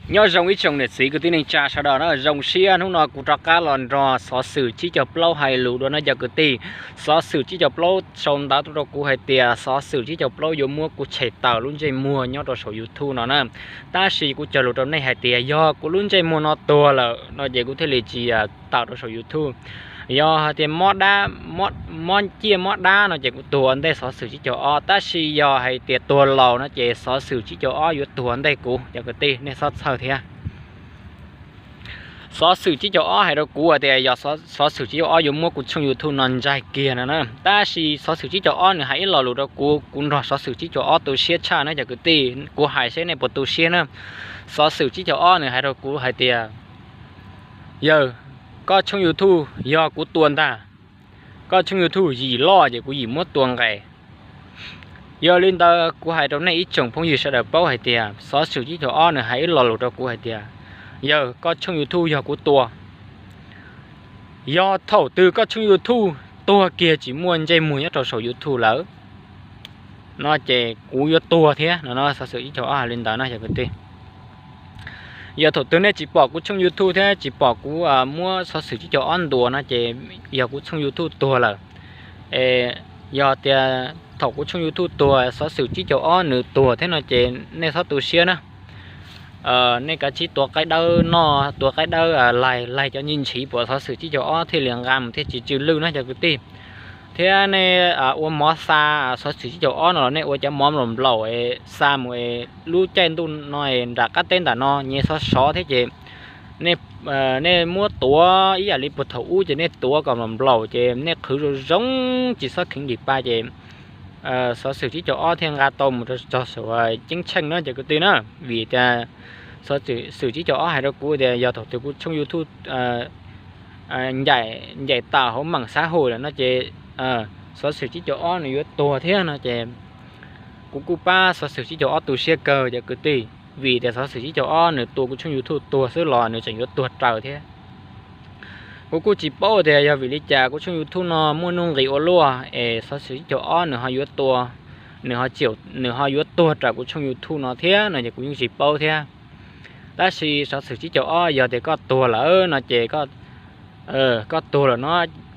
Nyob zoo ib tsoom niam txiv kwv tij neej tsa sawv daws na, zoo siab hnub no kuv rov qab los nrog xov xwm tsib caug plaub hais lus dua no cov kwv tij. Xov xwm tsib caug plaub sau ntawv tuaj rau kuv hais tias xov xwm tsib caug plaub yuav muab kuv tshem tawm lub ntsej muag nyob rau saum YouTube no na. Tab sis kuv cog lus rau nej hais tias yog kuv lub ntsej muag no tuag lawm no ces kuv thiaj li tsis tawm rau saum YouTube. Yog hais tias mob ciaj mob dab no ces kuv tuag ua ntej xov xwm tsib caug ob, tab sis yog hais tias tuag laus no ces xov xwm tsib caug ob yuav tuag ua ntej kuv cov kwv tij, nej txhob txhawj thiab. Xov xwm tsib caug ob hais rau kuv tias yog xov xwm tsib caug ob yuav muab kuv tshooj YouTube no ntsaig kiag no na, tab sis xov xwm tsib caug ob nws hais ib lo lus rau kuv, kuv nrog xov xwm tsib caug ob tu siab tshaj na cov kwv tij, kuv hais seb nej puas tu siab na. Xov xwm tsib caug ob nws hais rau kuv hais tias, yawg, koj tshooj YouTube yog kuv tua ntag, koj tshooj YouTube yim loj ces kuv yim muab tua nqes. Yog li ntawd kuv hais rau nej ib tsoom phooj ywg sawv daws paub hais tias xov xwm tsib caug ob nws hais ib lo lus rau kuv hais tias, yawg, koj tshooj YouTube yog kuv tua, yog thaum twg koj tshooj YouTube tuag kiag tsis muaj ntsej muag nyob rau saum YouTube lawm no ces kuv yuav tuag thiab no. Xov xwm tsib caug ob hais li ntawd no cov kwv tij. Yog thaum twg nej tsis pom kuv tshooj YouTube thiab tsis pom kuv muab xov xwm tsib caug ob ntuas no ces yog kuv tshooj YouTube tuag lawm. Yog tias thaum kuv tshooj YouTube tuag xov xwm tsib caug ob nws tuag thiab no ces nej txhob tu siab na. Nej kav tsij tua qaib dawb noj, tua qaib dawb laig laig cov nyiaj ntshiv puas xov xwm tsib caug ob thiaj li nqa mus thiaj tsis tsw lwj no cov kwv tij. Thiab nej ua mov xa xov xwm tsib caug ob no los nej ua cov mov nplaum nplaum xa mus, lub caij ntuj no nram qab teb ntawm no nyias sov sov thiab ces nej muab tuav ib yam li puag thaum ub ces nej tuav kom nplaum nplaum ces nej qhwv zoo zoo tsis txhob kheev dim pa ces xov xwm tsib caug ob thiaj nqa tau mus rau txog saum ceeb tsheej no cov kwv tij na. Vim tias xov xwm tsib caug ob hais rau kuv tias yog thaum twg kuv tshooj YouTube ncaim tawm hauv meem xab hum lawm no ces xov xwm tsib caug ob nws yuav tuag thiab no ces kuv kuj pab xov xwm tsib caug ob tu siab kawg cov kwv tij, vim tias xov xwm tsib caug ob nws tua kuv tshooj YouTube tuag xwb los nws tseem yuav tuag raws thiab. Kuv kuj tsis paub tias yog vim li cas kuv tshooj YouTube no muaj nuj nqis ua luaj es xov xwm tsib caug ob nws ho yuav tua, nws ho tsim, nws ho yuav tuag raws kuv tshooj YouTube no thiab no ces kuv yeej tsis paub thiab. Tab sis xov xwm tsib caug ob yog tias koj tuag lawm no ces koj tuag lawm no,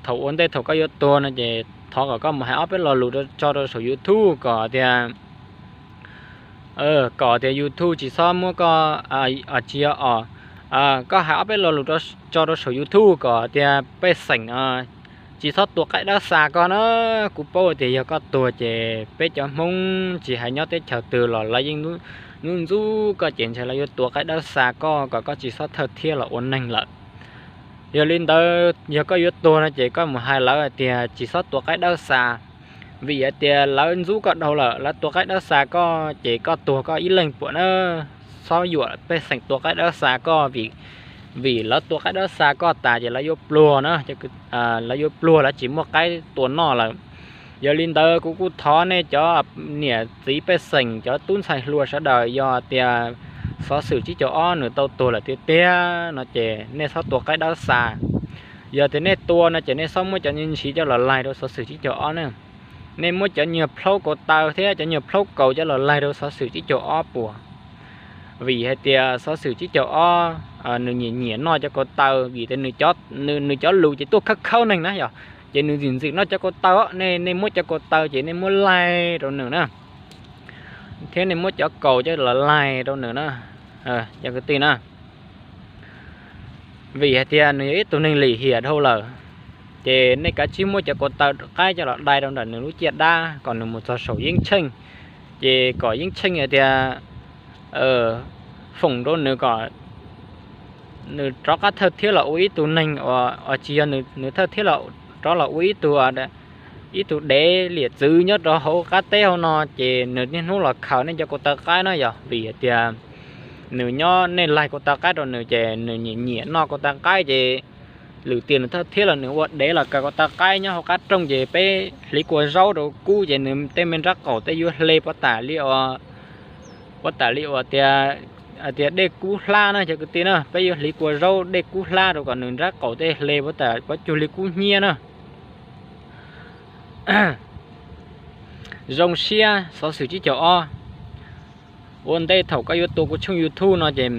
thaum ua ntej thaum koj yuav tuag no ces thov kom koj mus hais ob peb lo lus tso rau saum YouTube kom tias kom tias YouTube tsis txhob muab koj, tsis yog os, koj hais ob peb lo lus tso rau saum YouTube kom tias pej xeem tsis txhob tua qaib dawb xa koj na. Kuv paub tias yog koj tuag ces peb cov Hmoob tsis hais nyob teb chaws twg los lawv yeej ntxub ntxub koj ces ntshe lawv yuav tua qaib dawb xa koj kom koj tsis txhob thawj thiab los ua neeg lawm. Yog li ntawd yog koj yuav tuag no ces koj mus hais lawv hais tias tsis txhob tua qaib dawb xa, vim hais tias lawv ntxub koj dhau lawm, lawv tua qaib dawb xa koj ces koj tuag koj ib leeg puam na. Txhob yuam pej xeem tua qaib dawb xa koj, vim lawv tua qaib dawb xa koj tas ces lawv yuav pluag na, lawv yuav pluag lawv tsis muaj qaib tua noj lawm. Yog li ntawd kuv kuj thov nej cov niam txiv pej xeem cov tub ntxhais hluas sawv daws yog tias xov xwm tsib caug ob nws tau tuag lawm tiag tiag no ces nej txhob tua qaib dawb xa. Yog tias nej tua no ces nej txhob muab cov nyiaj ntshiv coj los laig rau xov xwm tsib caug ob ne. Nej muab cov nyuag plhaub kaus taw thiab cov nyuag plhaub kaus coj los laig rau xov xwm tsib caug ob puas. Vim hais tias xov xwm tsib caug ob nws nyiam nyiam noj cov kaus taw, vim tias nws cov lus ces tuaj khawb khawb neeg na yog, ces nws ntxim ntxim noj cov kaus taw. Nej, nej muab cov kaus taw ces nej muab laig rau nws na, thiab nej muab cov kaus coj los laig rau nws na, cov kwv tij na. Vim hais tias nws yog ib tug neeg lim hiam dhau lawm, ces nej kav tsij muab cov kaus taw qaib coj los dai rau ntawm nws lub ciaj dab kom nws mus txog saum yeeb tsheej, ces kom yeeb tsheej hais tias foom rau nws kom nws rov qab thawj thiab los ua ib tug neeg uas tsis yog nws thawj thiab rov los ua ib tug, ib tug dev liam txwv nyob rau hauv qab teb hauv no, ces nws niaj hnub los khaws nej cov kaus taw qaib na yog, vim hais tias nws nyob nej laig kaus taw qaib rau nws ces nws nyiam nyiam noj kaus taw qaib ces lwm tiam nws thawj thiab los nws ua dev los kaw kaus taw qaib nyob hauv qab rooj ces peb hliv kua zaub rau kub ces nws tej me nrab qaum tej yuav hle puas tam li, puas tam li uas tias, tias dej kub hlab na cov kwv tij na, peb yuav hliv kua zaub dej kub hlab rau kom nws nrab qaum tej hle puas tam puas cuag li kub hnyiab na. Zoo siab xov xwm tsib caug ob, ua ntej thaum koj yuav tua kuv tshooj YouTube no ces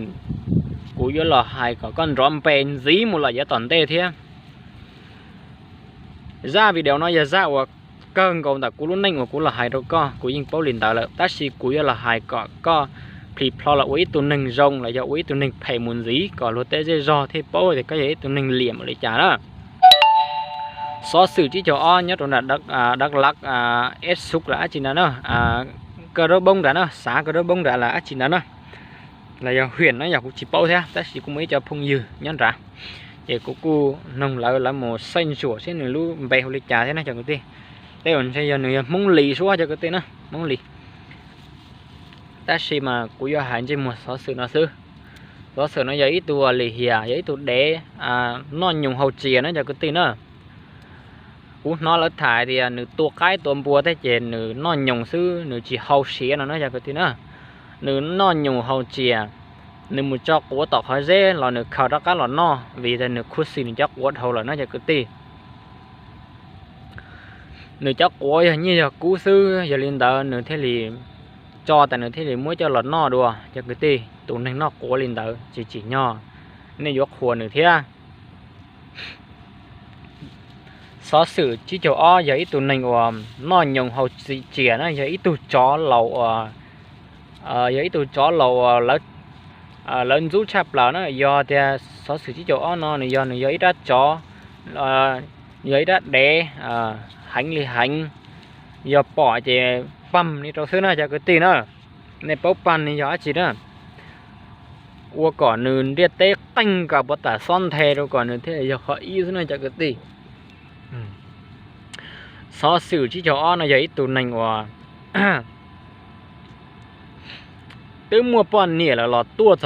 Kuv yuav los hais kom koj nrov npe ntxiv mus lawm yav tom ntej thiab. Zaj video no yog zaj uas kawg nkaus ntawm kuv lub neej uas kuv los hais rau koj, kuv yeej paub li ntawd lawm, tab sis kuv yuav los hais kom koj plhis plho los ua ib tug neeg zoo los yog ua ib tug neeg phem mus ntxiv kom luag tej zej zog thiaj paub tias koj yog ib tug neeg liam npaum li cas na. Xov xwm tsib caug ob nyob rau nram Dak Lak, Eb Xuk los dab tsi ntawd na, Kawj Dab Poob nrad na, xav Kawj Dab Poob nrad los dab tsi ntawd na, los yog hwm na, yog kuv tsis paub thiab, tab sis kuv muaj ib co phooj ywg nyob nrad, ces kuv kuj noog lawv, lawv mus xeej ntsuam seb nws lub npe hu li cas thiab na cov kwv tij. Tej uas ntshe yog nws yog Hmoob Lis suab cov kwv tij na, Hmoob Lis. Tab sis mas kuv yuav hais ntsej muag xov xwm no xwb. Xov xwm no yog ib tug lim hiam, yog ib tug dev noj nyoos haus tsias na cov kwv tij na. Kuv hnov lawv tham tias nws tua qaib tua npua thiab ces nws noj nyoos xwb, nws tsis haus siav no na cov kwv tij na. Nws noj nyoos haus tsias, nws mus tso quav tom qhov zeb los nws khaws rov qab los noj vim tias nws khuv xim nws cov quav dhau lawm na cov kwv tij. Nws cov quav yog nyiaj yog kub xwb, yog li ntawd nws thiaj li tso tas nws thiaj li muab coj los noj dua cov kwv tij. Tus neeg noj quav li ntawd tsis tsim nyog nej yuav qhuas nws thiab. Xov xwm tsib caug ob yog ib tug neeg uas noj nyoos haus tsias na, yog ib tug tsov laus uas, yog ib tug tsov laus uas lawv ntxub tshaj plaws na. Yog tias xov xwm tsib caug ob no nws yog, nws yog ib rab tsov, yog ib rab dev heev li heev, yog pom ces pam li rau xwb na cov kwv tij na. Nej paub pam li yog dab tsi na? Ua kom nws ntiaj teb qeeg nkaus puas tas xob nthe rau kom nws thiaj yog qhov ib xwb na cov kwv tij. Xov xwm tsib caug ob no yog ib tug neeg uas twb muaj poj niam lawm los tuaj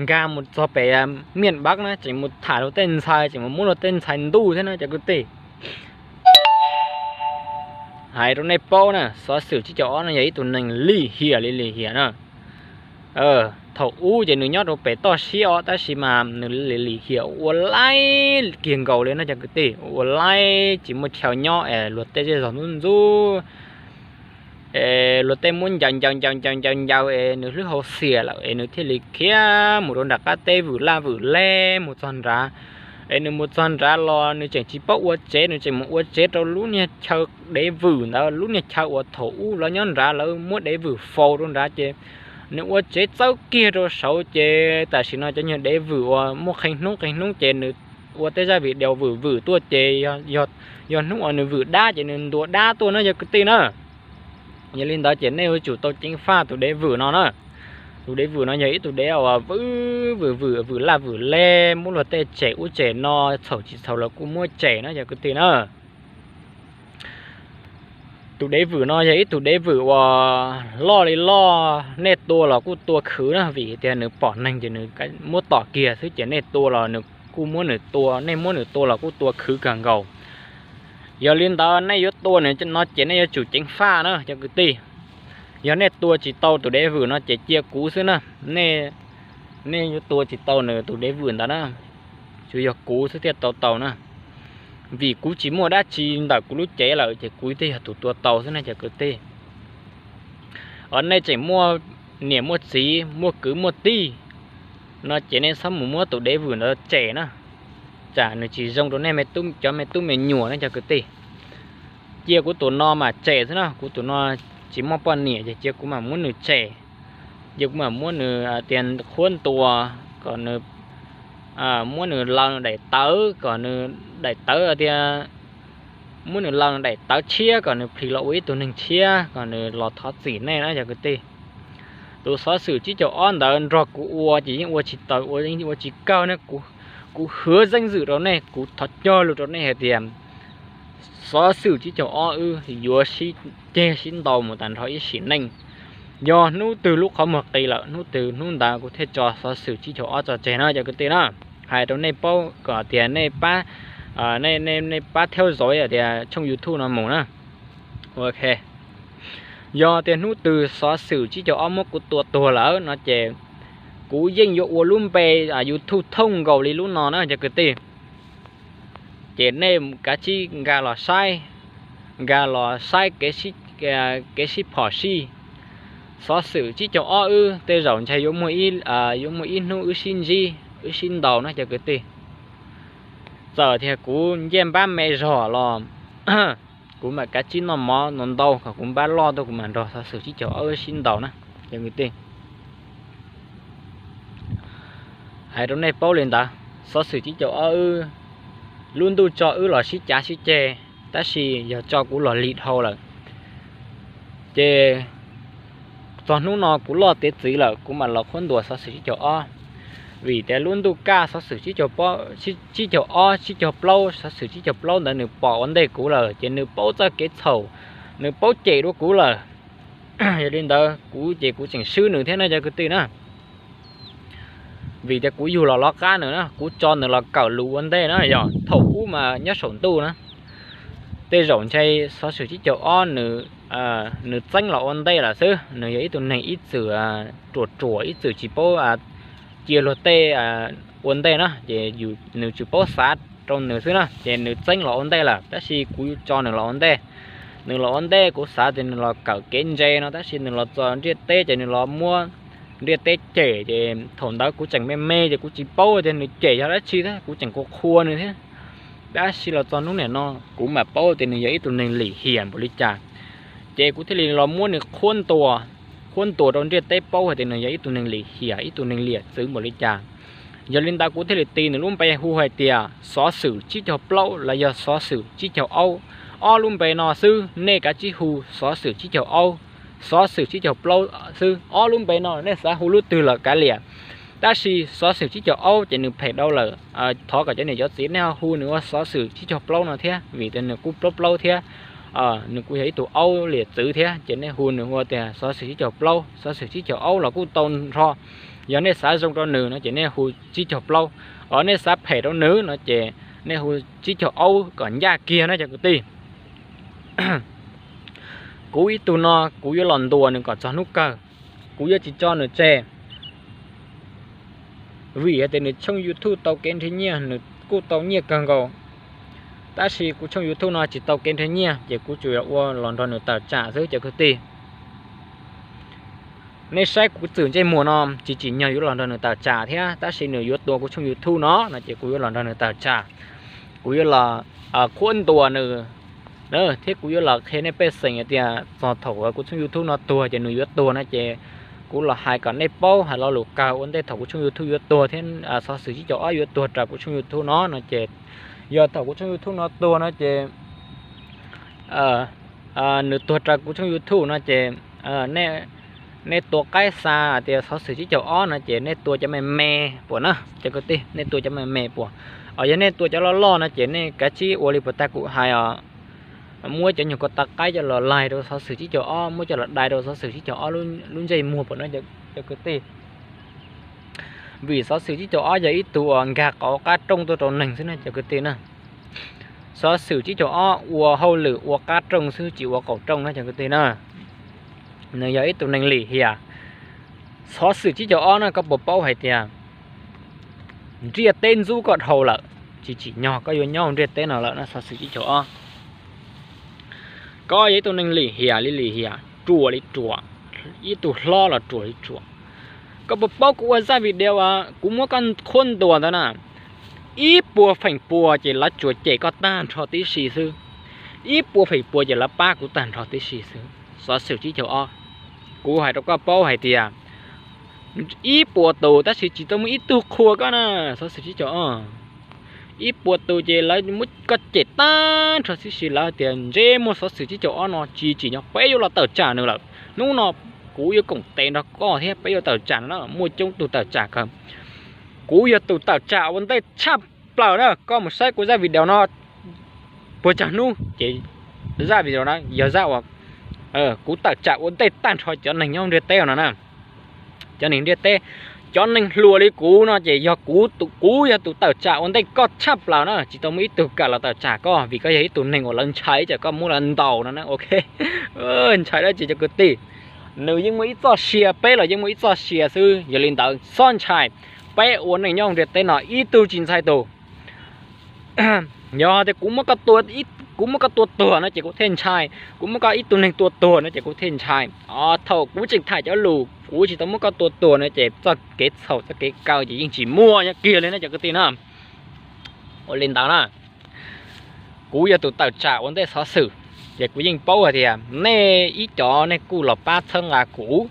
nkag mus txog pem Miaj Npab na, tseem mus tham luag tej ntxhais, tseem mus muab luag tej ntxhais ntuj thiab na cov kwv tij. Hais rau nej paub na, xov xwm tsib caug ob no yog ib tug neeg lim hiam li lim hiam na. Thaum ub ces nws nyob rau pem toj siab os, tab sis mas nws lim hiam ua laib kiag nkaus li no cov kwv tij, ua laib tsis muaj chaw nyob es luag tej zej zog ntxub ntxub, es luag tej muab ncaws ncaws ncaws ncaws ncaws ncaws es nws hlwb hauv xiam lawm es nws thiaj li khiav mus rau nram qab teb vwm laj vwm leg mus txog nrad. Es nws mus txog nrad los nws tseem tsis paub ua tsev, nws tseem mus ua tsev rau lub niag chaw dev vwm ntawd, lub niag chaw uas thaum ub lawv nyob nrad lawv muab dev vwm faus rau nrad ces nws ua tsev txawb kiag rau saud ces tam sim no cov nyuag dev vwm uas muaj qee hnub qee hnub ces nws ua tej zaj video vwm vwm tuaj ces yog hnub uas nws vwm dab ces nws ntuas dab tuaj na cov kwv tij na. Yog li ntawd ces nej yuav tsum tau ceev faj tus dev vwm no na. Tus dev vwm no yog ib tug dev uas vwm vwm vwm vwm laj vwm leg, muab luag tej tsem ub tsem no, txhaum tsis txhaum los kuj muab tsem na cov kwv tij na. Tus dev vwm no yog ib tug dev vwm uas loj li loj, nej tua los kuj tua khwv na, vim tias nws pom neeg ces nws muab tom kiag xwb ces nej tua los nws kuj muab nws tua, nej muab nws tua los kuj tua khwv kawg nkaus. Yog li ntawd nej yuav tua nws no ces nej yuav tsum ceev faj na cov kwv tij. Yog nej tua tsis tau tus dev vwm no ces cia kuv xwb na. Nej yuav tua tsis tau nws tus dev vwm ntawd na, tsuas yog kuv xwb thiaj tua tau na. Vim kuv tsis muaj dab tsi ntawm kuv lub cev lawm ces kuv thiaj yog tus tua tau xwb na cov kwv tij. Os, nej tseem muaj niam muaj txiv, muaj kwv muaj tij no ces nej txhob mus muab tus dev vwm ntawd tsem na, tsam nws tsis zoo rau nej cov me tub me nyuam na cov kwv tij. Cia kuv tus no mas tsem xwb na, kuv tus no tsis muaj poj niam ces cia kuv mam muab nws tsem. Cia kuv mam muab nws tias qhuab ntuas, kom nws, muab nws laws nws daim tawv, kom nws daim tawv tias, muab nws laws nws daim tawv tshiab kom nws plhis los ua ib tug neeg tshiab, kom nws los thov txim nej na cov kwv tij. Tus xov xwm tsib caug ob ntawd nrog kuv ua ces yeej ua tsis taus, ua yeej ua tsis kawg ne. Kuv hwv zeej zwm rau nej, kuv thov cog lus rau nej hais tias xov xwm tsib caug ob wb yuav sib ceg sib ntaus mus tag nrho ib sim neej. Yog hnub twg lub qhov muag qis lawm, hnub twg hnub ntawd kuv thiaj tso xov xwm tsib caug ob tso tseg na cov kwv tij na. Hais rau nej paub kom tias nej pab, nej pab thiab zov tias tshooj YouTube no mus na. Ok, yog tias hnub twg xov xwm tsib caug ob muab kuv tua tuag lawm no ces kuv yeej yuav ua lub npe YouTube thooj nkaus li lub no na cov kwv tij. Ces nej kav tsij nkag los saib, nkag los saib kev sib phom sij, Xov xwm tsib caug ob wb tej zaum ntshe yuav muaj ib hnub wb sib ntsib wb sib ntaus na cov kwv tij. Txawm tias kuv ncej npab me zog los kuv mam kav tsij noj mov ntau ntau kom kuv npab loj tuaj kuv mam nrog xov xwm tsib caug ob wb sib ntaus na cov kwv tij. Hais rau nej paub li ntawd, xov xwm tsib caug ob wb lub ntuj tso wb los sib cav sib ceg, tab sis yog tso kuv los lig dhau lawm. Ces txog hnub no kuv loj tiav txiv lawm kuv mam los qhuab ntuas xov xwm tsib caug ob. Vim tias lub ntuj kaj xov xwm tsib caug ob tsib caug plaub, xov xwm tsib caug plaub ntawd nws pom ua ntej kuv lawm ces nws paub txoj kev txhaum, nws paub cem dua kuv lawm. Yog li ntawd kuv ces kuv tseem swb nws thiab na cov kwv tij na. Vim tias kuv yug los lov qab nws na, kuv tso nws los kawm lus ua ntej na, yog thaum ub mas nyob saum ntuj na, tej zaum ntshe xov xwm tsib caug ob nws txeeb los ua ntej lawm xwb. Nws yog ib tug neeg ib txwm ruam ruam ib txwm tsis paub cia luag tej ua ntej na, ces nws tsis paub xav rau nws xwb na, ces nws txeeb los ua ntej lawm. Tab sis kuv tso nws los ua ntej, nws los ua ntej kuv xav tias nws los kawm kev ntse no, tab sis nws los txog ntiaj teb ces nws los muab ntiaj teb cem, ces thaum ntawd kuv tseem me me ces kuv tsis paub tias nws cem yog dab tsi thiab, kuv tseem qhuas qhuas nws thiab. Tab sis los txog hnub niaj no kuv mam paub tias nws yog ib tug neeg lim hiam npaum li cas, ces kuv thiaj li los muab nws qhuab ntuas, qhuab ntuas rau ntiaj teb paub hais tias nws yog ib tug neeg lim hiam, ib tug neeg liam txwv npaum li cas. Yog li ntawd kuv thiaj li tis nws lub npe hu hais tias xov xwm tsib caug plaub los yog xov xwm tsib caug ob. Ob lub npe no xwb, nej kav tsij hu xov xwm tsib caug ob, xov xwm tsib caug plaub xwb. Ob lub npe no nej xav hu lub twg los kav liam. Tab sis xov xwm tsib caug ob ces nws phem dhau lawm. Thov kom cov niam cov txiv nej ho hu nws ua xov xwm tsib caug plaub no thiab, vim tias nws kuj plaub plaub thiab, nws kuj yog ib tug aub liam txwv thiab, ces nej hu nws ua tias xov xwm tsib caug plaub, xov xwm tsib caug ob los kuj tau nrho. Yog nej xav zoo rau nws no ces nej hu tsib caug plaub, os nej xav phem rau nws no ces nej hu tsib caug ob kom ncaj kiag na cov kwv tij. Kuv ib tug no kuv yuav los ntuas nws kom txog hnub kawg, kuv yuav tsis tso nws tseg. Vim hais tias nws tshooj YouTube tau kev nrhiav nyiaj, nws kuj tau nyiaj kawg nkaus, tab sis kuv tshooj YouTube no tsis tau kev nrhiav nyiaj ces kuv tsuas yog ua los nrog nws tawm tsam xwb cov kwv tij. Nej saib kuv txwm ntsej muag no tsis tsim nyog yuav los nrog nws tawm tsam thiab, tab sis nws yuav tua kuv tshooj YouTube no no ces kuv yuav los nrog nws tawm tsam, kuv yuav los qhuab ntuas nws thiab kuv yuav los qhia nej pej xeem hais tias txog thaum kuv tshooj YouTube no tuag ces nws yuav tuag no ces kuv los hais kom nej paub hais lo lus kawg ua ntej thaum kuv tshooj YouTube yuav tuag thiab xov xwm tsib caug ob yuav tuag raws kuv tshooj YouTube no no ces yog thaum kuv tshooj YouTube no tuag no ces nws tuag raws kuv tshooj YouTube no ces nej tua qaib xa tias xov xwm tsib caug ob no ces nej tua cov me me puas na cov kwv tij, nej tua cov me me puas. Os yog nej tua cov loj loj no ces nej kav tsij ua li puas tag kuv hais os, muab cov nyuag ko taw qaib coj los laig rau xov xwm tsib caug ob, muab coj los dai rau xov xwm tsib caug ob lub ntsej muag puas no cov kwv tij. Vim xov xwm tsib caug ob yog ib tug uas nkag qauv qab rooj tuaj rau neeg xwb na cov kwv tij na. Xov xwm tsib caug ob ua hauj lwm ua qab rooj xwb tsis ua qaum rooj na cov kwv tij na. Nws yog ib tug neeg lim hiam. Xov xwm tsib caug ob na koj puas paub hais tias ntiaj teb ntxub koj dhau lawm, tsis tsim nyog koj yuav nyob ntiaj teb no lawm na xov xwm tsib caug ob. Koj yog ib tug neeg lim hiam li lim hiam, ruam li ruam, ib tug hlob los ruam li ruam. Koj puas paub kuv ua zaj video kuv muab koj qhuab ntuas ntawd na? Ib puas feem pua ces lawv tsuas cem koj tag nrho tib si xwb, ib puas feem pua ces lawv pab kuv tag nrho tib si xwb. Xov xwm tsib caug ob, kuv hais rau koj paub hais tias ib puas tus tab sis tsis tau muaj ib tug qhuas koj na, xov xwm tsib caug ob. Ib puas tus ces lawv muab koj cem tag nrho tib si, lawv tias ntsej muag xov xwm tsib caug ob no tsis tsim nyog peb yuav los tawm tsam nws lawm. Hnub no kuv yuav koom tes nrog koj thiab peb yuav tawm tsam nws na, muaj coob tus tawm tsam kawg. Kuv yog tus tawm tsam ua ntej tshaj plaws na, koj mus saib kuv zaj video no puas tsawg hnub ces zaj video no yog zaj uas kuv tawm tsam ua ntej tag nrho cov neeg nyob ntiaj teb no na. Cov neeg ntiaj teb, cov neeg hluas li kuv no ces yog kuv, kuv yog tus tawm tsam ua ntej koj tshaj plaws na, tsis tau muaj ib tug kam los tawm tsam koj vim koj yog ib tug neeg uas lawv ntshai tsam koj muab lawv ntaus no na, ok. Ntshai dab tsi cov kwv tij, nws yeej muaj ib txoj sia, peb los yeej muaj ib txoj sia xwb, yog li ntawd txhob ntshai. Peb ua neej nyob ntiaj teb no ib tug tsis ntxhais tus. Yog tias kuv muab koj tua ib Kuv muab koj tua tuag no ces kuv thiaj ntshai, kuv muab koj ib tug neeg tua tuag no ces kuv thiaj ntshai. Thaum kuv tseem tham cov lus kuv tsis tau muab koj tua tuag no ces txoj kev txhaum txoj kev kaw ces yeej tsis muaj nyob kiag li na cov kwv tij na. Ua li ntawd na, kuv yog tus tawm tsam ua ntej xov xwm, ces kuv yeej paub hais tias nej ib cov nej kuj los pab txhawb nqa kuv,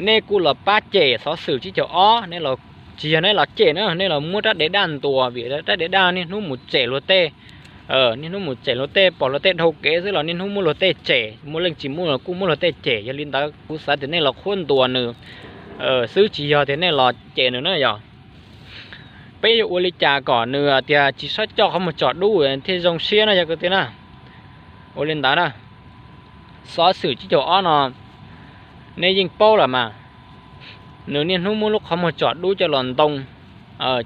nej kuj los pab cem xov xwm tsib caug ob, nej los, tsis yog nej los cem na, nej los muab rab dev daj ntuas vim rab dev daj niaj hnub mus tsem luag tej, niaj hnub mus tsem luag tej, pom luag tej dhau kev xwb los niaj hnub muab luag tej tsem, muaj leej tsis muaj los kuj muab luag tej cem. Yog li ntawd kuv xav tias nej los qhuab ntuas nws xwb, tsis yog tias nej los cem nws na yog. Peb yuav ua li cas kom nws tias tsis txhob coj qhov muag tsom dub thiaj zoo siab no cov kwv tij na. Ua li ntawd na, xov xwm tsib caug ob no nej yeej paub lawm mas, nws niaj hnub muab lub qhov muag tsom dub coj los ntoo,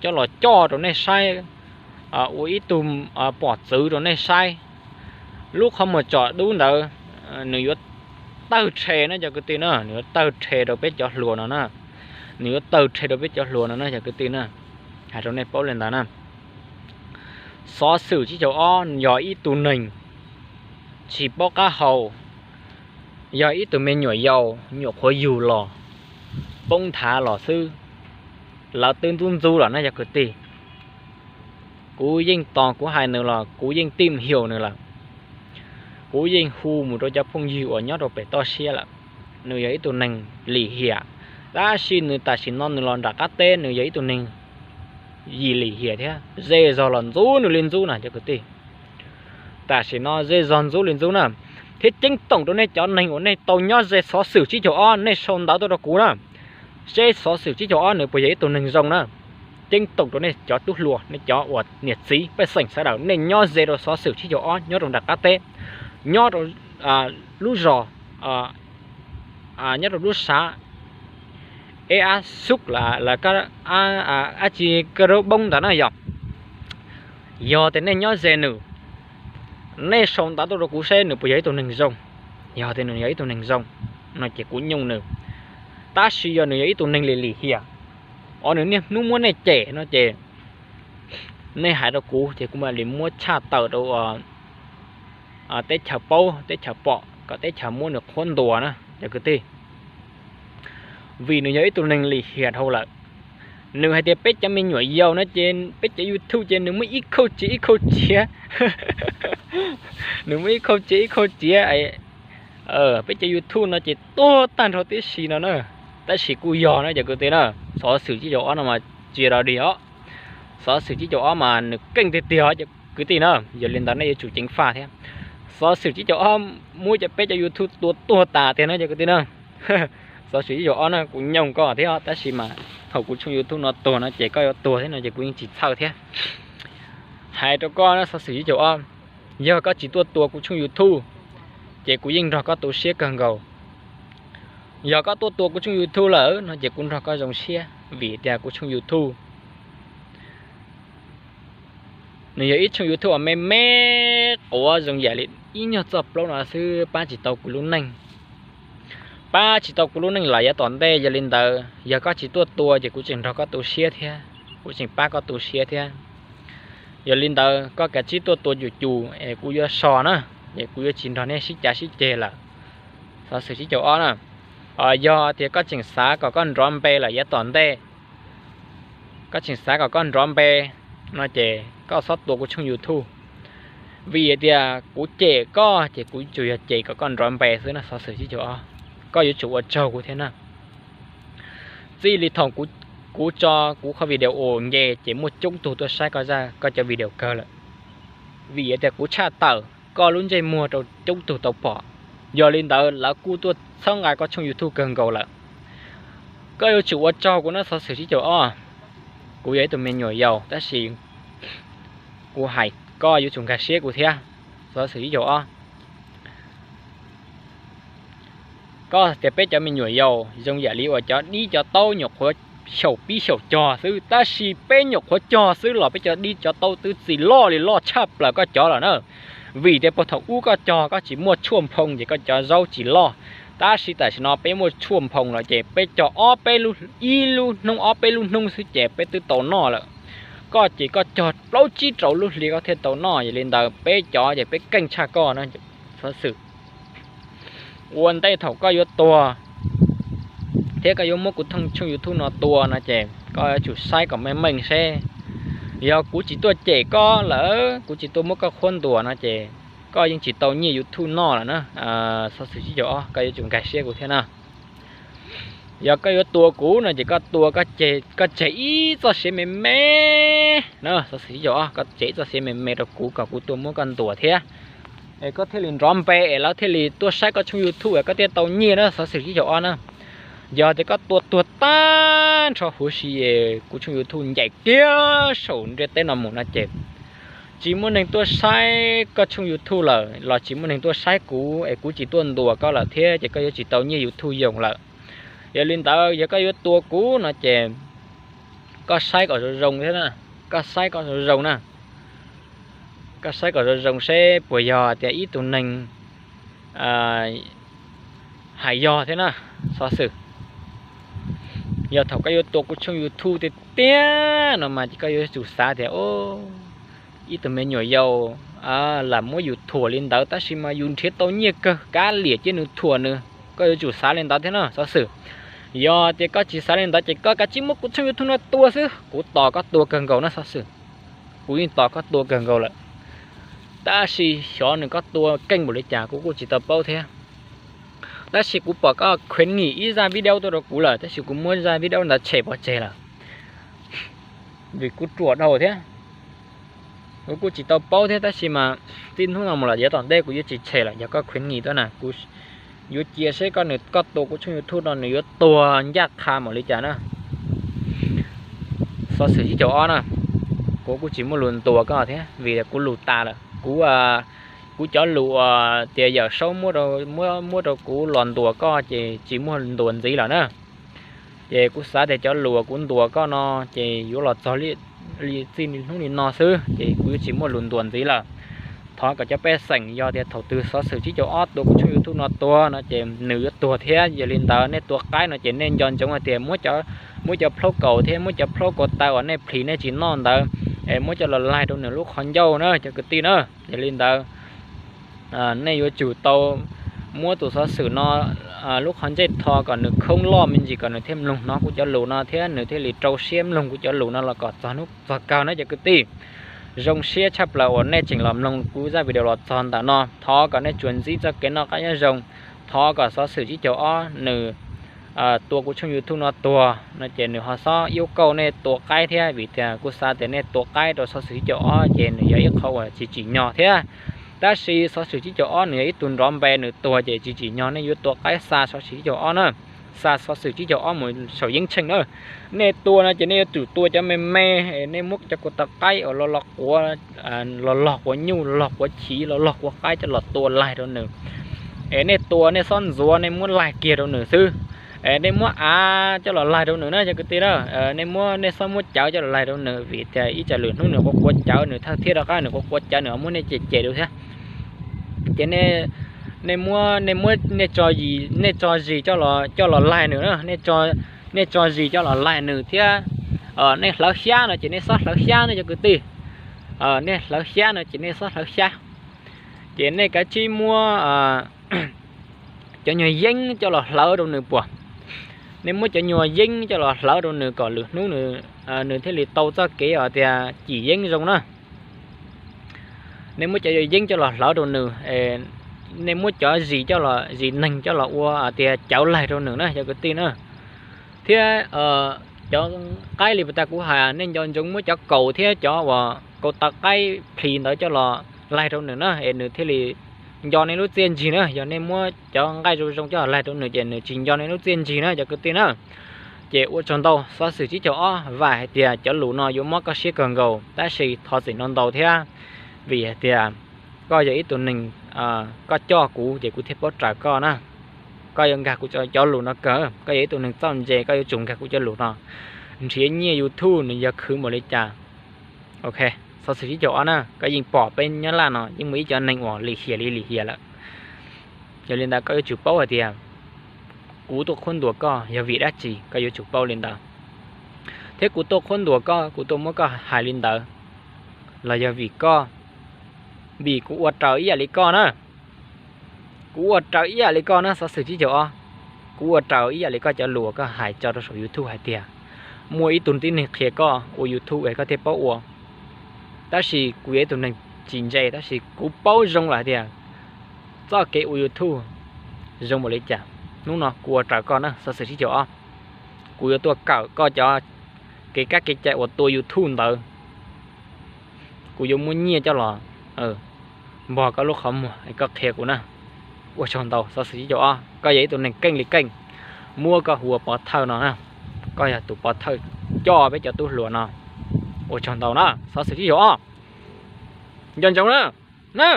coj los coj rau nej saib, ua ib tug pom txwv rau nej saib. Lub qhov muag tsom dub ntawd nws yuav tawg rhe na cov kwv tij na, nws yuav tawg rhe rau peb cov hluas no na, nws yuav tawg rhe rau peb cov hluas no na cov kwv tij na. Hais rau nej paub li ntawd na, xov xwm tsib caug ob yog ib tug neeg tsis paub qab hau, yog ib tug me nyuam yaus nyuam qhuav yug los, poob nthav los xwb, lawv twb ntxub ntxub los na cov kwv tij. Kuv yeej tos kuv hais nws los kuv yeej tij hiau nws lawm, kuv yeej hu mus rau cov phooj ywg uas nyob rau pem toj siab lawm. Nws yog ib tug neeg lim hiam, tab sis nws tam sim no nws los nram qab teb nws yog ib tug neeg yim lim hiam thiab, zej zog los ntxub nws li ntxub na cov kwv tij. Tam sim no zej zog ntxub li ntxub na, thiab ceeb toom rau nej cov neeg uas nej tau nyob ze xov xwm tsib caug ob nej sau ntawv tuaj rau kuv na, seb xov xwm tsib caug ob nws puas yog ib tug neeg zoo na. Ceeb toom rau nej cov tub hluas, nej cov uas niam txiv pej xeem sawv daws nej nyob ze rau xov xwm tsib caug ob nyob rau nram qab teb, nyob rau lub zos, nyob rau lub sav, eb ab xub las, dab tsi kaj raub poob ntawd na yog. Yog tias nej nyob ze nws, nej sau ntawv tuaj rau kuv seb nws puas yog ib tug neeg zoo. Yog tias nws yog ib tug neeg zoo no ces kuv nyooj nws. Tab sis yog nws yog ib tug neeg lim lim hiam, os nws niaj hnub muab nej cem no ces nej hais rau kuv ces kuv mam li muab tshaj tawm rau teb chaws paub teb chaws pom kom teb chaws muab nws qhuab ntuas na cov kwv tij. Vim nws yog ib tug neeg lim hiam dhau lawm. Nws hais tias peb cov me nyuam yaus no ces peb cov YouTube ces nws muab ib khauj tsiav ib khauj tsiav, nws muab ib khauj tsiav ib khauj tsiav, peb cov YouTube no ces tuag tag nrho tib si no na. Tab sis kuj yog na cov kwv tij na, xov xwm tsib caug ob no mas tsis yog dog dig os. Xov xwm tsib caug ob mas nws keej tiag tiag cov kwv tij na. Yog li ntawd nej yuav tsum ceev faj thiab. Xov xwm tsib caug ob muab cov peb cov YouTube tua tuag tas tiag na cov kwv tij na. Xov xwm tsib caug ob na kuv nyooj koj thiab tab sis mas thaum kuv tshooj YouTube no tuag no ces koj yuav tuag thiab no ces kuv yeej tsis txhawj thiab. Hais rau koj na xov xwm tsib caug ob, yog koj tsis tuaj tua kuv tshooj YouTube ces kuv yeej nrog koj tu siab kawg nkaus. Yog koj tuaj tua kuv tshooj YouTube lawm no ces kuv nrog koj zoo siab vim tias kuv tshooj YouTube nws yog ib tshooj YouTube uas me me quav zoo yam li ib nyuag txoj plaub no xwb pab tsis tau kuv lub neej. Pab tsis tau kuv lub neej los yav tom ntej, yog li ntawd yog koj tsis tuaj tua ces kuv tseem nrog koj tu siab thiab, kuv tseem pab koj tu siab thiab. Yog li ntawd koj kav tsij tuaj tua cum cum es kuv yuav so na, es kuv yuav tsis nrog nej sib cav sib ceg lawm. Xov xwm tsib caug ob na, yog tias koj tseem xav kom koj nrov npe lawm yav tom ntej, koj tseem xav kom koj nrov npe no ces koj txhob tua kuv tshooj YouTube. Vim tias kuv cem koj ces kuv tsuas yog cem kom koj nrov npe xwb na xov xwm tsib caug ob. Koj yuav tsum ua tsaug kuv thiab na. Txij li thaum kuv tso kuv qhov video nce ces muaj coob tug tuaj saib koj zaj koj cov video kawg lawm. Vim tias kuv tshaj tawm koj lub ntsej muag rau coob tug tau pom, yog li ntawd lawv kuj tuaj txhawb nqa koj tshooj YouTube kawg nkaus lawm. Koj yuav tsum ua tsaug kuv na xov xwm tsib caug ob. Kuv yog ib tug me nyuam yaus tab sis kuv hais koj yuav tsum nkag siab kuv thiab. Xov xwm tsib caug ob, koj tias peb cov me nyuam yaus zoo yam li uas cov dib cov taub nyuam qhuav xyaum pib xyaum cog xwb, tab sis peb nyuam qhuav cog xwb los peb cov dib cov taub twb txi loj li loj tshaj plaws koj cov lawm na. Vim tias puag thaum ub koj cog koj tsis muaj tshuaj nphoo ces koj cov zaub tsis loj, tab sis tam sim no peb muaj tshuaj nphoo lawm ces peb cog ob peb lub, ib lub hnub ob peb lub hnub xwb ces peb twb tau noj lawm. koj ces koj cog plaub tsib rau lub hli koj thiaj tau noj. Yog li ntawd peb cov ces peb keej tshaj koj na. Xov xwm ua ntej thaum koj yuav tuag thiab koj yuav muab kuv tshooj YouTube no tua no ces koj yuav tsum saib kom meej meej seb. Yog kuv tsis tuaj cem koj lawm, kuv tsis tuaj muab koj qhuab ntuas no ces koj yeej tsis tau nyiaj YouTube noj lawm na. Xov xwm tsib caug ob, koj yuav tsum nkag siab kuv thiab na. Yog koj yuav tua kuv no ces koj tua, koj tseg ib txoj siav me me na. Xov xwm tsib caug ob, koj tseg ib txoj siav me me rau kuv kom kuv tuaj muab koj ntuas thiab, es koj thiaj li nrov npe es lawv thiaj li tuaj saib koj tshooj YouTube es koj thiaj tau nyiaj na. Xov xwm tsib caug ob na. Yog tias koj tua tuag tag nrho huv si es kuv tshooj YouTube ncaim kiag saum ntiaj teb no mus no ces tsis muaj neeg tuaj saib koj tshooj YouTube lawm los tsis muaj neeg tuaj saib kuv es kuv tsis tuaj ntuas koj lawm thiab ces koj yuav tsis tau nyiaj YouTube yoo lawm. Yog li ntawd yog koj yuav tua kuv no ces koj saib kom zoo zoo thiab na, koj saib kom zoo zoo na, koj saib kom zoo zoo seb puas yog tias ib tug neeg hais yog thiab na. Xov xwm yog thaum koj yuav tua kuv tshooj YouTube tiag tiag no mas ces koj yuav tsum xav tias ib tug me nyuam yaus lam muab yus thuam li ntawd tab sis mas yus nrhiav tau nyiaj kawg kav liam cia nws thuam nws. Koj yuav tsum xav li ntawd thiab na. Xov xwm yog tias koj tsis xav li ntawd ces koj kav tsij muab kuv tshooj YouTube no tua xwb, kuv tos koj tua kawg nkaus na. Xov xwm kuv yeej tos koj tua kawg nkaus lawm, tab sis xyov nws koj tua keej npaum li cas kuv kuj tsis tau paub thiab. Tab sis kuv pom koj khwv nyim ib zaj video tuaj rau kuv lawm, tab sis kuv muab zaj video ntawd tshem pov tseg lawm vim kuv ruam dhau thiab. Kuv kuj tsis tau paub thiab tab sis mas txij hnub no mus los yav tom ntej kuv yuav tsis tshem lawm. Yog koj khwv nyim tuaj na, kuv yuav cia seb koj nws koj tua kuv tshooj YouTube no nws yuav tuag ncaj qha npaum li cas na. Xov xwm tsib caug ob na, kuv kuj tsis muaj lus ntuas koj thiab vim kuv lus tas lawm. Kuv, kuv cov lus uas tias Yawm Saub muab rau kuv los ntuas koj ces tsis muaj ntuas ntxiv lawm na. Ces kuv xav tias cov lus uas kuv ntuas koj no ces yuav los txog li txij hnub li no xwb ces kuv yuav tsis muaj lus ntuas ntxiv lawm. Thov kom cov pej xeem yog tias thaum twg xov xwm tsib caug ob tua kuv tshooj YouTube no tuag no ces nws yuav tuag thiab. Yog li ntawd nej tua qaib no ces nej nco ntsoov hais tias muab cov plhaub kaus thiab muab cov plhaub ko taw uas nej plhis nej tsis noj ntawd es muab coj los laig rau nws lub qhov ncauj na cov kwv tij na. Yog li ntawd nej yuav tsum tau muab tus xov xwm no lub qhov ntsej tho kom nws khoob loj me ntsis kom nws thiaj mloog hnov kuv cov lus no thiab nws thiaj li rau siab mloog kuv cov lus no los kom txog hnub txog kawg na cov kwv tij. Zoo siab tshaj plaws uas nej tseem los mloog kuv zaj video los txog ntawm no. Thov kom nej tsuas ntsib txoj kev noj qab nyob zoo. Thov kom xov xwm tsib caug ob nws tua kuv tshooj YouTube no tuag no ces nws ho xob iab kauj nej tua qaib thiab vim tias kuv xav tias nej tua qaib rau xov xwm tsib caug ob ces nws yog ib qho uas tsis tsim nyog thiab. Tab sis xov xwm tsib caug ob nws yog ib tug nrov npe nws tuag ces tsis tsim nyog nej yuav tua qaib xa xov xwm tsib caug ob na, xa xov xwm tsib caug ob mus saum yeeb tsheej na. Nej tua no ces nej yuav tsum tua cov me me, nej muab cov ko taw qaib uas los los quav, los log quav nyuj, los log quav chiv, los log quav qaib coj los tua laig rau nws. Es nej tua nej xob ntxuav, nej muab laig kiag rau nws xwb. Es nej muab av coj los laig rau nws na cov kwv tij na. Nej muab, nej xob muab cawv coj los laig rau nws vim tias ib tsam lwm hnub nws quav quav cawv, nws thawj thiab rov qab nws quav quav cawv nws ho muab nej cem cem dua thiab. Ces nej muab, nej muab, nej tso zis, nej tso zis coj los laig nws na, nej tso zis coj los laig nws thiab. Nej hlawv xyab no ces nej xob hlawv xyab na cov kwv tij. Nej hlawv xyab no ces nej xob hlawv xyab. Ces nej kav tsij muab cov nyuag yeeb coj los hlawv rau nws puas. Nej muab cov nyuag yeeb coj los hlawv rau nws kom lwm hnub nws thiaj li tau txoj kev uas tias cim yeeb zoo na. Nej muab cov yeeb coj los hlawv rau nws, nej muab cov zis coj los, zis neeg coj los ua tias cawv laig rau nws na cov kwv tij na. Thiab cov qaib li puas tas kuv hais, nej nco ntsoov muab cov kaus thiab cov uas kaus taw qaib plhis ntawd coj los laig rau nws na es nws thiaj li nco nej lub txiaj ntsig na. Yog nej muab cov nqaij zoo zoo coj los laig rau nws ces nws tsis nco nej lub txiaj ntsig na cov kwv tij na. Ces ua tsaug ntau, xov xwm tsib caug ob, vam hais tias cov lus no yuav mob koj siab kawg nkaus tab sis thov txim ntau ntau thiab. Vim hais tias koj yog ib tug neeg, koj coj kuv ces kuv thiaj paub raws koj na. Koj yuav nkag kuv cov lus no kawg, koj yog ib tug neeg txawj ntse koj yuav tsum nkag kuv cov lus no. Nrhiav nyiaj YouTube nws yog khwv npaum li cas. Ok, xov xwm tsib caug ob na, koj yeej pom peb nyob Laj no yeej muaj ib cov neeg uas lim hiam li lim hiam lawm. Yog li ntawd koj yuav tsum paub hais tias kuv tuaj qhuab ntuas koj yog vim dab tsi, koj yuav tsum paub li ntawd. Thiab kuv tuaj qhuab ntuas koj, kuv tuaj muab koj hais li ntawd los yog vim koj, vim kuv ua raws ib yam li koj na. Kuv ua raws ib yam li koj na, xov xwm tsib caug ob. Kuv ua raws ib yam li koj cov lus uas koj hais tso rau saum YouTube hais tias muaj ib tug tib neeg qhia koj ua YouTube es koj thiaj paub ua. Tab sis kuv yog ib tug neeg tsis ntse, tab sis kuv paub zoo lawm hais tias txoj kev ua YouTube zoo npaum li cas. Hnub no kuv ua raws koj na, xov xwm tsib caug ob. Kuv yuav tuaj kawm koj cov kev kab kev cai uas tua YouTube ntawd. Kuv yuav muab nyiaj coj los npog koj lub qhov muag es koj qhia kuv na. Ua tsaug ntau, xov xwm tsib caug ob, koj yog ib tug neeg keej li keej, muab koj hu ua pov thawj no na. Koj yog tus pov thawj coj peb cov tub hluas no. Ua tsaug ntau na, xov xwm tsib caug ob. Nco ntsoov na, na.